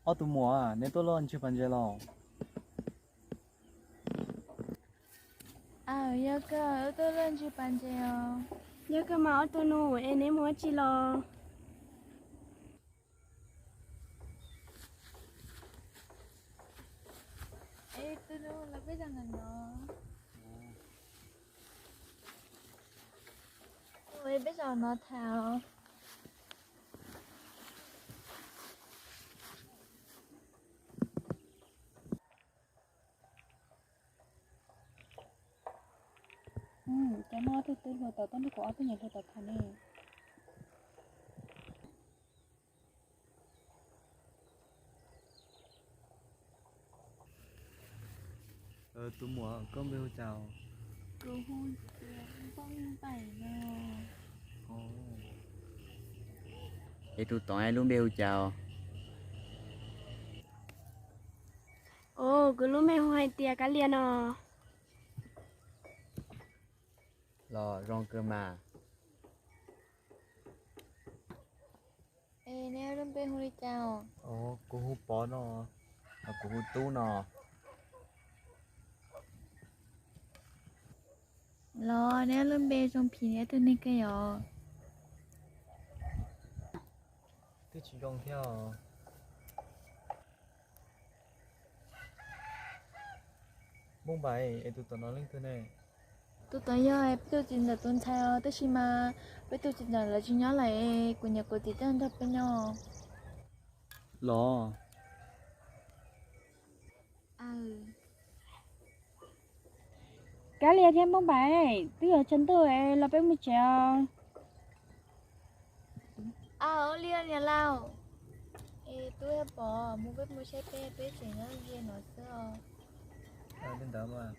Ob tug muam, neb tuaj luaj ntsis pas ntses los? Aw, yog kawg, wb tuaj luaj ntsis pas ntses os. Yog kawg mas ob tug nus, es neb mus ua tsi los? Es tus nus los peb zaum ntawm no. Ua peb zaum no tham. Cov no ob tug twb hluas tom, tau nrog kuv ob tug nyuam hluas tom tham ne. Tus muam, koj npe hu cas? Kuv hu tias Npauj Npaim no. Es tus tod lub npe hu cas? Os, kuv lub npe hu hais tias Kab Lias no. Los zoo kawg mas. Es neb lub npe hu li cas? Kuv hu Pov no. Kuv hu Tub no. Los neb lub npe zoo phim li ib tug neeg kawg yom? Twb tsis zoo thiab os. Npauj Npaim, es tus tom no leej twg ne? Tus tod yog peb tus txiv ntxawm tus ntxhais os, tab sis mas peb tus txiv ntxawm lawv tsis nyob lawm, kuv niam kuv txiv coj nrog peb nyob. Los? Kab Lias thiab Npauj Npaim, twb yuav tsaus ntuj los peb mus tsev os. Aw, ua li niam laus. Es Tub thiab Pov, mus peb mus saib peb, peb tseem nyob ze no xwb os. Li ntawd mas.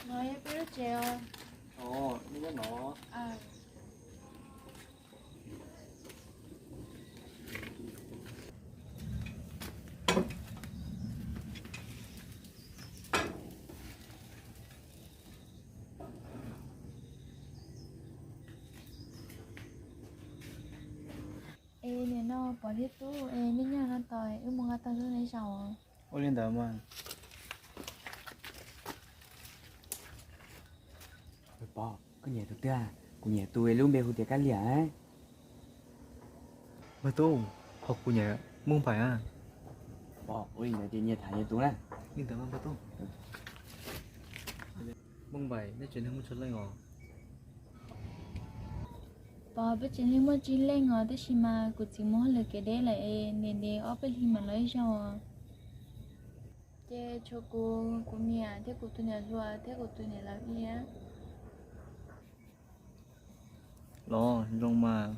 No yog peb lub tsev os. Os, nej nyob no. Es nim no Pov thiab Tub, es nej nyob no tos wb mus nqa tau lub neb zaum. Ua li ntawd mas. Pov, koj nyiam tus twg? Kuv nyiam tus lub npe hu tias Kab Lias. Npawg Tub, ho kuv nyiam Npauj Npaim a. Pov, ua li ntawd ces nyias tham nyias tus na. Li ntawd mas Npawg Tub. Npauj Npaim, neb tsev neeg muaj tsawg leej os? Pov, peb tsev neeg muaj tsib leej os, tab sis mas kuv txiv mus hauj lwm kev deb lawm es nws ntev ob peb hlis mam los ib zaug. Ces tshuav kuv, kuv niam thiab kuv tus niam hluas thiab kuv tus niam laus iab. Los zoo mas.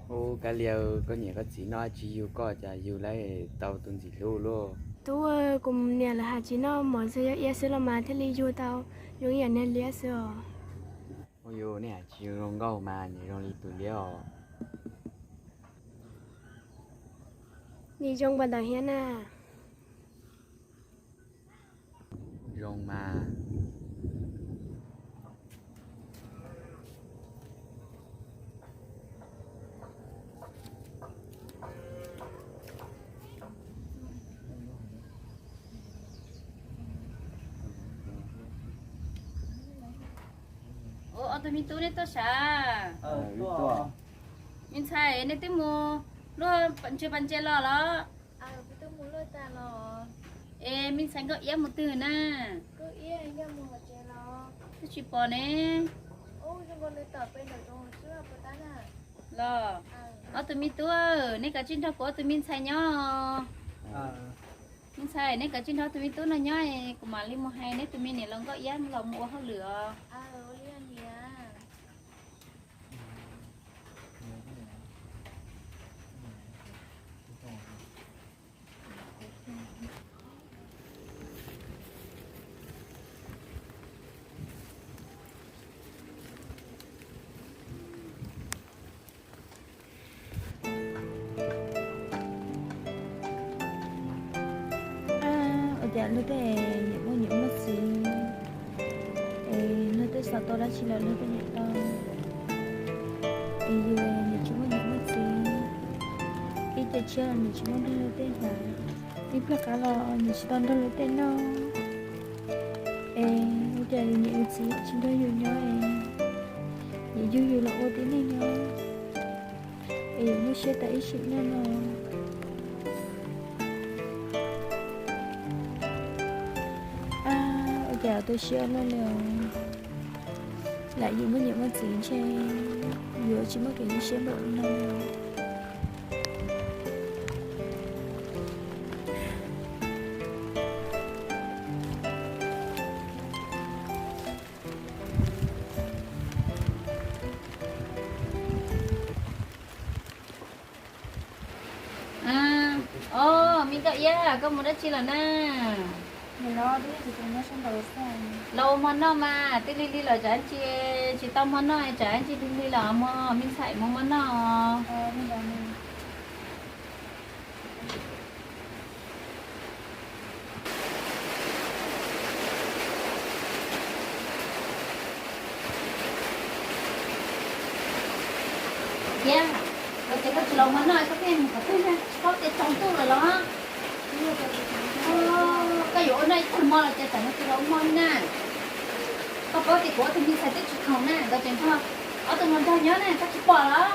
Ub, Kab Lias, koj niam koj txiv noj tsis yug koj cas yug lawv tau tus ntxim hlub lauj. Tub, kuv niam lawv hais tsis noj mov, tsuas yog iab xwb los mas thiaj li yug tau zoo ib yam niag liab xwb os. Ua yus niam tsis zoo nkauj mas niam zoo li tus liab os. Nim zoo npaum ntawd thiab na. Zoo mas. Ua, ob tug me tub neb tuaj sav? Me ntxhais, neb twb mus luaj ntsis pas ntses los los? Es me ntxhais Nkauj Iab mus twg na? Twb tsis pom ne. Los, ob tug me tub, neb kav tsij nrog kuv ob tug me ntxhais nyob. Ntxhais, neb kav tsij nrog tus me tub no nyob, kuv mam li mus hais neb tus me niam laus Nkauj Iab los mus ua hauj lwm os. Ua cas luag tej niam muaj niam muaj txiv es luag tej xav tau dab tsi los luag tej niam tau, es yus niam tsis muaj niam muaj txiv, ib ce tshiab los niam tsis muaj nrog luag tej hnav, ib pliag qab los niam tsis tau nrog luag tej noj, es ua cas yus niam yus txiv tsis nrog yus nyob es niam yug yus los ua tib neeg nyob es yus muaj siab tas ib sim neej no. Ua cas tu siab luaj li os. Lam yus muaj niam muaj txiv ntshe yus tsis muaj kev nyuaj siab npaum no. Os, me Nkauj Iab, koj mus dab tsi lawm na? Los ua hmo noj mas, twb lig lig los tsam ntsis tsis tau hmo noj, tsam ntsis lig lig los mus me ntxhais mus hmo noj. Iab, koj ces koj tsis los hmo noj, koj pheej mus qhov twg na, tsis paub tias tsaus ntuj lawm los? Koj yuav ua noj ib tag hmo los ces tam no tsis los ua hmo li na. Koj paub tias kuv ob tug me ntxhais twb tsis khoom na, nkawd tseem nrog ob tug hluas nraug nyob na, koj tsis pom los?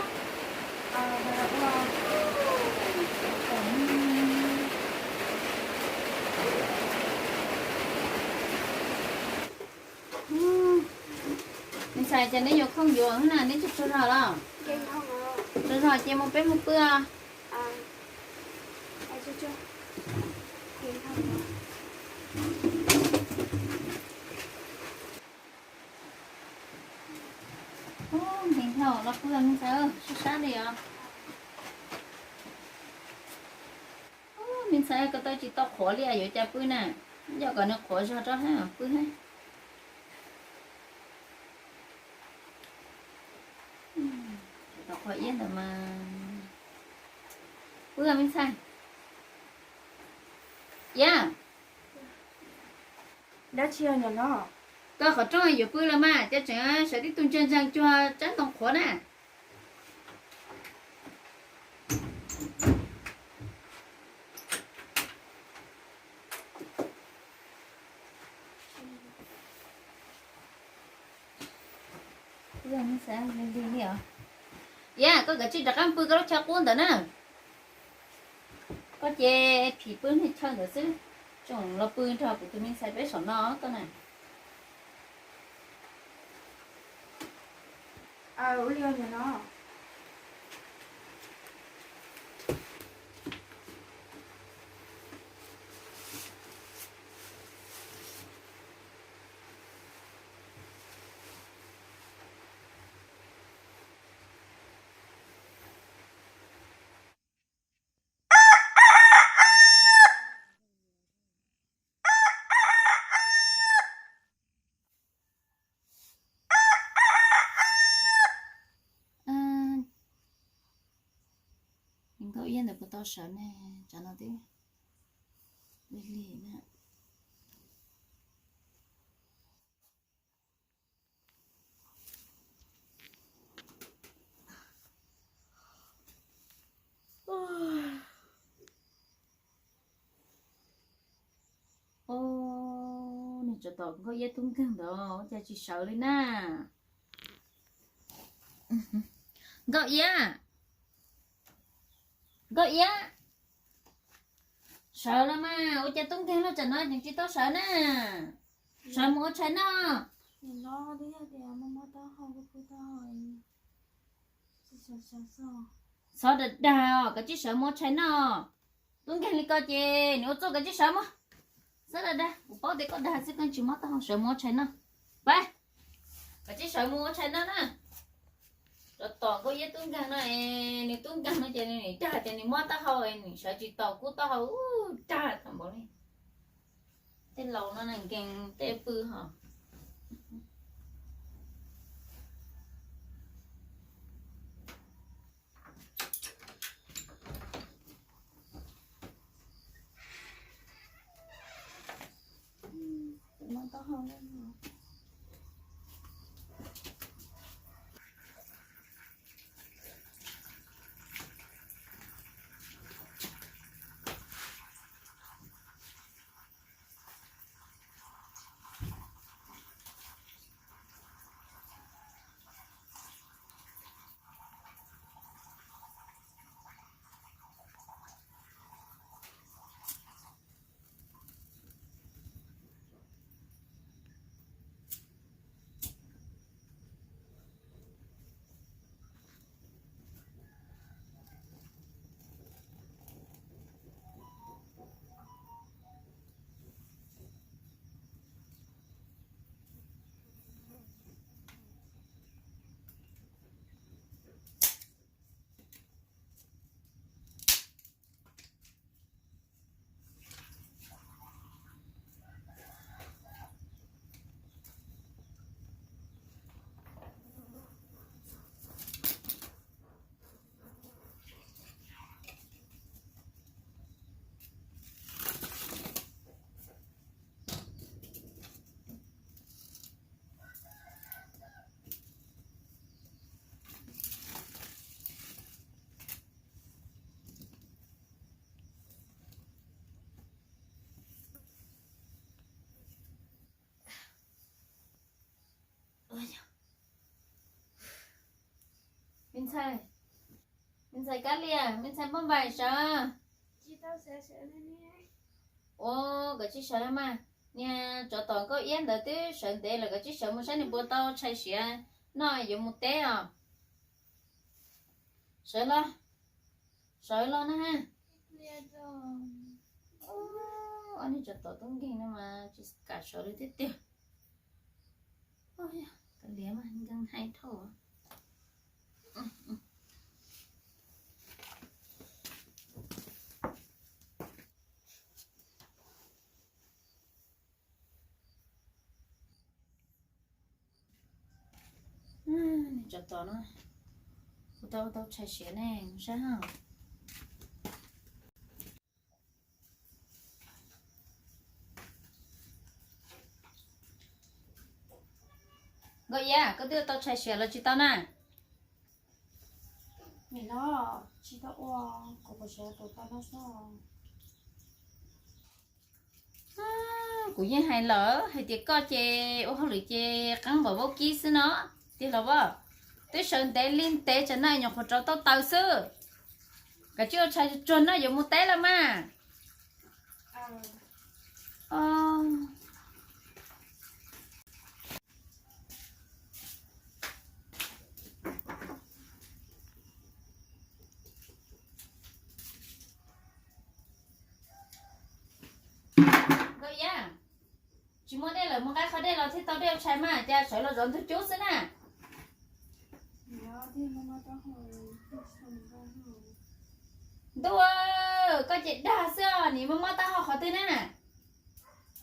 Me ntxhais, ces neb yuav khoom yuav na, neb tsis tsaug zog los? Tsaug zog ces mus peb mus pw. Nqhis dhau los pw me ntxhais, sab sab li os. Me ntxhais, koj tau tsis tau qhuav li yuav cas pw na, yog kom nws qhuav zog rau hab pw hab. Tau qhuav iab ntawd mas pw me ntxhais. Iab, dab tsi os niam hlob? Koj qhov rooj yuav pw los mas, cas tseem sawv tib tug ntseeg ntseeg cuag tsab ntoo qhuav na. Iab, koj kav tsij rov qab pw koj lub chaw qub ntawd na. Koj ces phim pw nej chaw ntawd xwb, tsoom los pw nrog kuv tus me ntxhais peb saum no koj na. Nkauj Iab ntawd puas tau sawv ne? Tsam no twb lig lig na. Os, nws tsov tom Nkauj Iab tub nkeeg ntawd ua cas tsis sawv li na. Nkauj Iab, Nkauj Iab, sawv los mas, ua cas tub nkeeg los tsam no tseem tsis tau sawv na? Sawv mus ua tshais noj. Xov dag dag os, koj tsis sawv mus ua tshais noj. Tub nkeeg li ko ces nws ua txuj, koj tsij sawv mus. Xab dag dag, kuv paub tias koj dag xwb, koj tsis mob taub hau, sawv mus ua tshais noj. Pab, koj tsij sawv mus ua tshais noj na. Tsov tom Nkauj Iab tub nkeeg no es, nws tub nkeeg no ces nws dag tias nws mob taub hau, nws sawv tsis tau, kub taub hau dag tag npaum li. Tej laus no nkeeg tej pw hos. Me ntxhais, me ntxhais Kab Lias, me ntxhais Npauj Npaim sawv. Ua, koj tsij sawv mas. Niag tsov tom Nkauj Iab ntawd twb sawv ntev lawm, koj tsij sawv mus saib nws puas tau tshais siav noj yuav mus teb os. Sawv los, sawv los na. Ob niag tsov tom tub nkeeg no mas tsis kam sawv li thiab tiag. Kab Lias mas nkeeg hais dhau. Tsov tom no, kuv tau tau tshais siav ne, saib os. Nkauj Iab, koj twb tau tshais siav los tsis tau na? Niam hlob, tsis tau ua, kuv pom siav tus tau no xwb. Kuv yeej hais lawm hais tias koj ces ua hauj lwm ces qeeb npaum vaub kib xwb no. Tiag los as? Twb sawv ntev li ntev tsam no nyuam qhuav rauv tau taws xwb. Koj tsij ua tshais tsuag noj yuav mus teb los mas. Nkauj Iab, tsis muaj dej lawm, mus nqa qhov dej los thiaj tau dej ua tshais mas, cas sawv los zov ntug cub xwb na. Ntuj, koj ces dag xwb os, nim mob mob taub hau qhov twg na?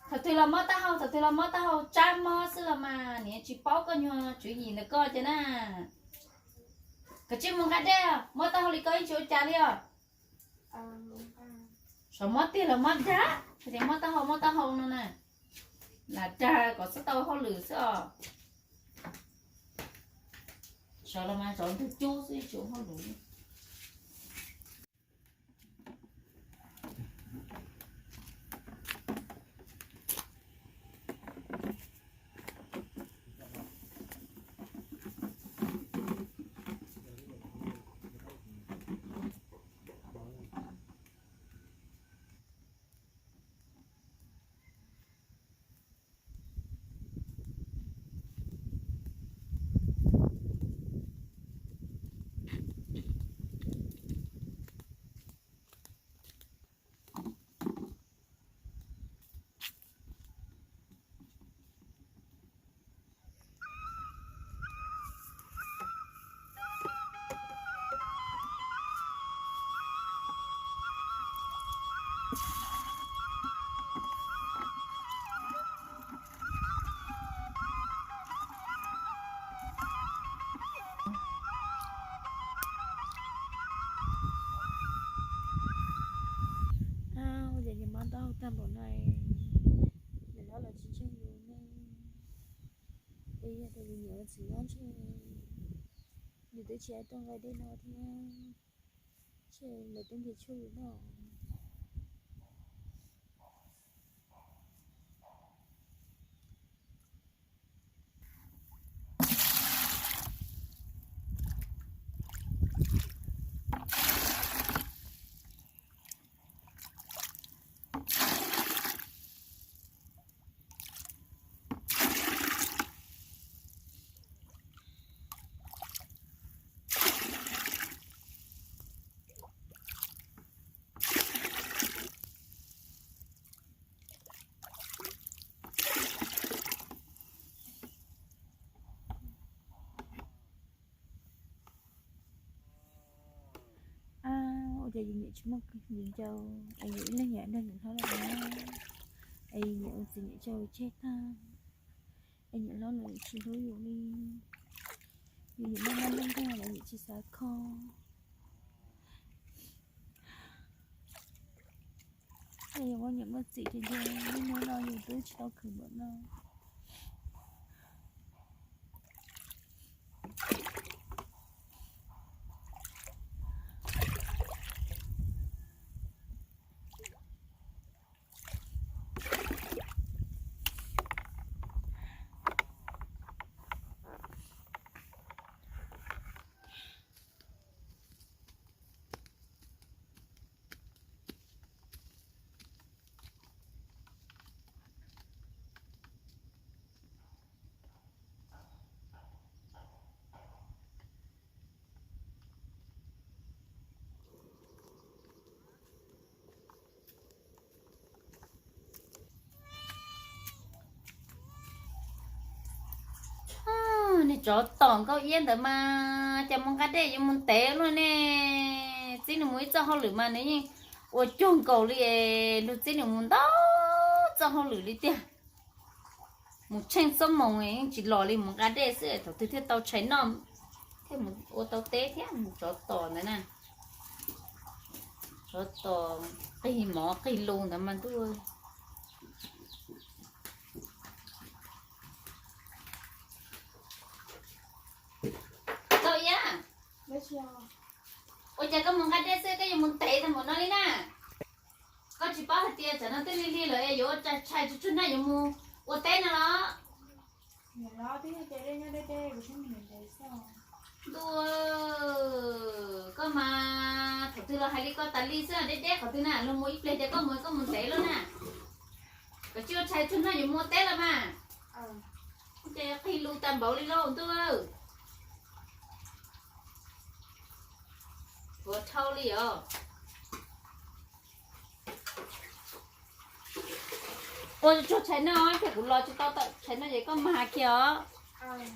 Thaum twg los mob taub hau, thaum twg los mob taub hau, tsab mob xwb los mas, nim tsis paub koj nyuag tswv yim ntawm koj ces na. Koj tsij mus nqa dej, mob taub hau li koj yeej tsis ua cas li os. Xyov mob tiag los mob dag, hais tias mob taub hau mob taub hau no na. Lam dag kom txhob tau hauj lwm xwb os. Sawv los mas zov ntug cub xwb, tsis ua hauj lwm. Yog tias yus niam yus txiv nyob ntshe yus twb tsis hais tuaj nqa dej no thiab, ntshe lawv twb nrhiav tshuaj yus noj. Ab, ua cas yus niam tsis muaj viv ncaus es yus ib leeg niam dag niam hlob lawm na. Es yus niam ua txiv niam tso tseg tag, es niam hlob nws tsis hlub yus li. Yus niam muaj mob ntuj nkeeg los yus tsis xav kho. Ces yus muaj niam muaj txiv ces niaj hnub no yus twb tsis tau khwv npaum no. Niag tsov tom Nkauj Iab ntawd mas cas mus nqa dej yuav mus ntev luaj ne. Txib nws mus ib txoj hauj lwm mas nws yeej ua cuag nkaus li es nrog txib nws mus ntau txoj hauj lwm li tiag. Mus tsheej xuab moos yeej tsis los li, mus nqa dej xwb thaum twg thiaj tau tshais noj, thiaj mus ua tau teb thiab. Mus tsov tom ntawd na, tsov tom qig mov qig lus ntawd mas ntuj. Nkauj Iab, ua cas koj mus nqa dej xwb koj yuav mus ntev tag npaum no li na? Koj tsis paub hais tias tsam no twb lig lig lawm es yuav ua tshais tsuag tsuag noj yuav mus ua teb no los? Ntuj, koj mas thaum twg los hais li koj tas li xwb, deb deb qhov twg na, luag mus ib pliag ces koj mus, koj mus ntev lawm na. Koj tsis ua tshais tsuag noj yuav mus ua teb los mas. Ces qig lus tag npaum li lauj ntuj. Ua dhau li os. Ua tsuag tshais noj, kuv los tsis tau tau tshais noj ces koj mag kiag os.